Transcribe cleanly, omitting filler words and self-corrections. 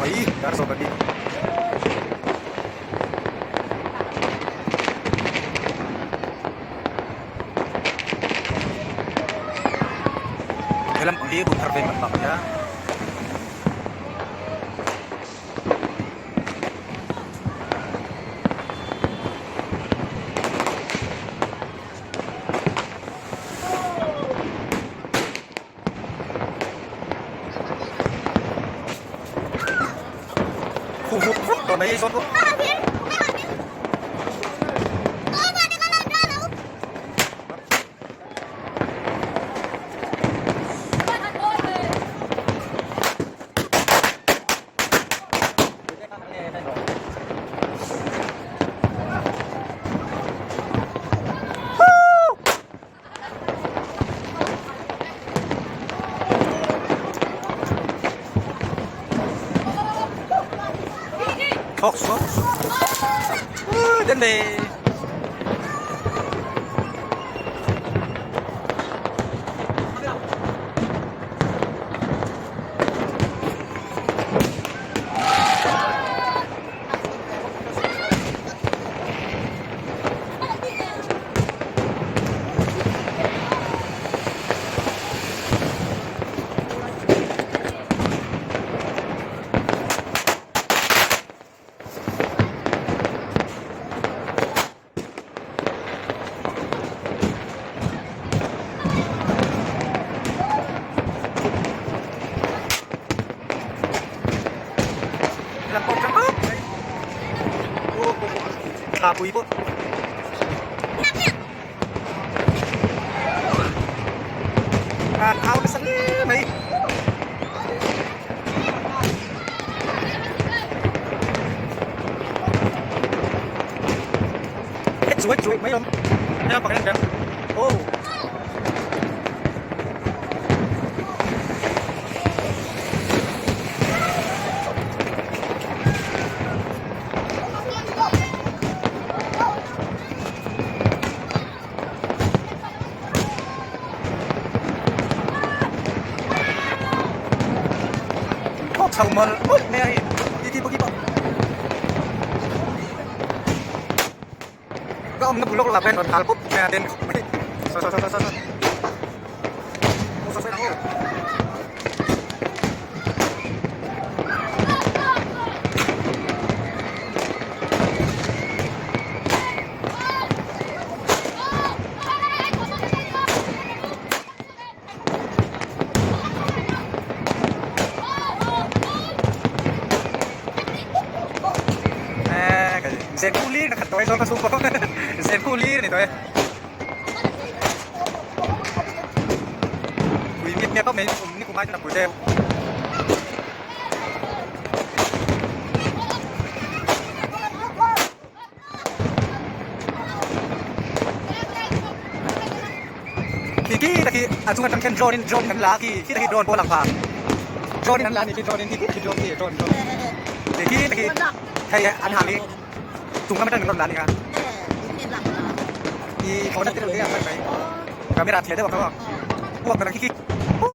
mai dar 12. He lampang hi hun thar veng lampang a nia. Khu vuk vuk tawh mai zawn pawh. Thawk sawk đến đây. Thla pui pawh an au nasa hle mai. Hết chuối chuối mấy không? Em bằng em kìa. Ô. Thawk chho mawlh mawlh mai a hei titi pawh khi pawh ka awmna bul lawk lah hian rawn hal pup mai a den khawp mai saw saw saw saw saw saw saw saw. Zen kuli na khat toy zo ka su ko zen kuli ni toy pui miep miep mai um ni kumai na pui te Khi khi ta khi a chung atang khen drone in drone kan la khi khi ta khi drone pawh a lang pha drone in an la a ni khi drone in khi khi drone khi drone drone khi khi ta khi hei an hang hi chung lam atang an rawn la a ni kha i phone a ti deuh hle a mai mai camera thliah deuh ang kha maw uak kan ang khi khi.